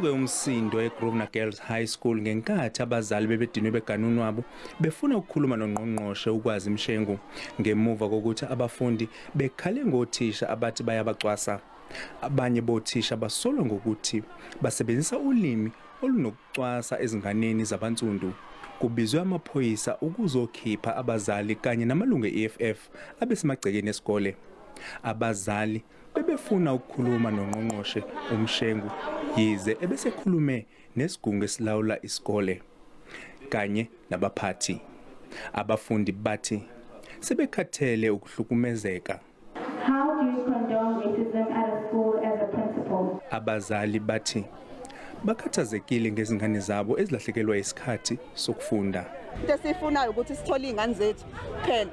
Kusuke umsindo eGrosvenor Girls High School ngenkathi abazali bebedinwe beganunwabo befuna ukukhuluma nongqongqoshe uKwazi Mshengu ngemuva kokuthi abafundi bekhale ngothisha abathi bayabacwasa. Abanye bothisha basolwa ngokuthi basebenzisa ulimi olunokucwasa ezinganeni zabansundu. Kubizwe amaphoyisa ukuzokhipha abazali kanye namalungu e-EFF abesemagcekeni esikole. Abazali bebefuna ukukhuluma nongqongqoshe uMshengu yize ebesekhulume nesigungu esilawula isikole kanye nabaphathi. Abafundi bathi sebekhathele ukuhlukumezeka. How do you condone racism at a school as a principal? Abazali bathi bakhathazekile ngezingane zabo ezilahlekelwa isikhathi sokufunda. Into esiyifunayo ukuthi sithole iy'ngane zethu kuphela,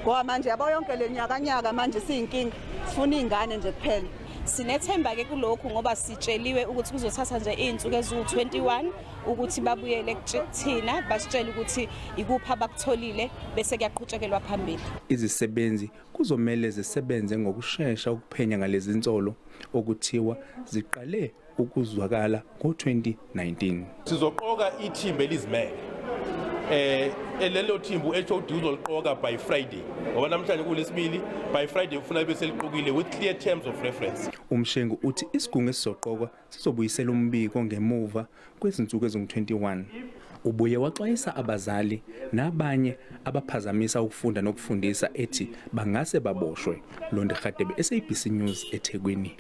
ngoba manje yabo yonke le nyakanyaka manje siyinkinga, sifuna iy'ngane nje kuphela. Sinethemba-ke kulokhu ngoba sitsheliwe ukuthi kuzothatha nje iy'nsuku eziwu-21 ukuthi babuyele kuthina basitshele ukuthi ikuphi abakutholile bese kuyaqhutshekelwa phambili. Izisebenzi kuzomele zisebenze ngokushesha ukuphenya ngalezi nsolo okuthiwa ziqale ukuzwakala ngo-2019. Sizoqoka ithimba elizimele. Lelo thimba u-HOD uzoliqoka by Friday, ngoba namhlanje kulesibili, by Friday ufuna libe seliqokile with clear terms of reference. UMshengu uthi isigungu esizoqokwa sizobuyisela umbiko ngemuva kwezinsuku ezingu-21. Ubuye waxwayisa abazali nabanye abaphazamisa ukufunda nokufundisa ethi bangase baboshwe. Londi Radebe, SABC News, eThekwini.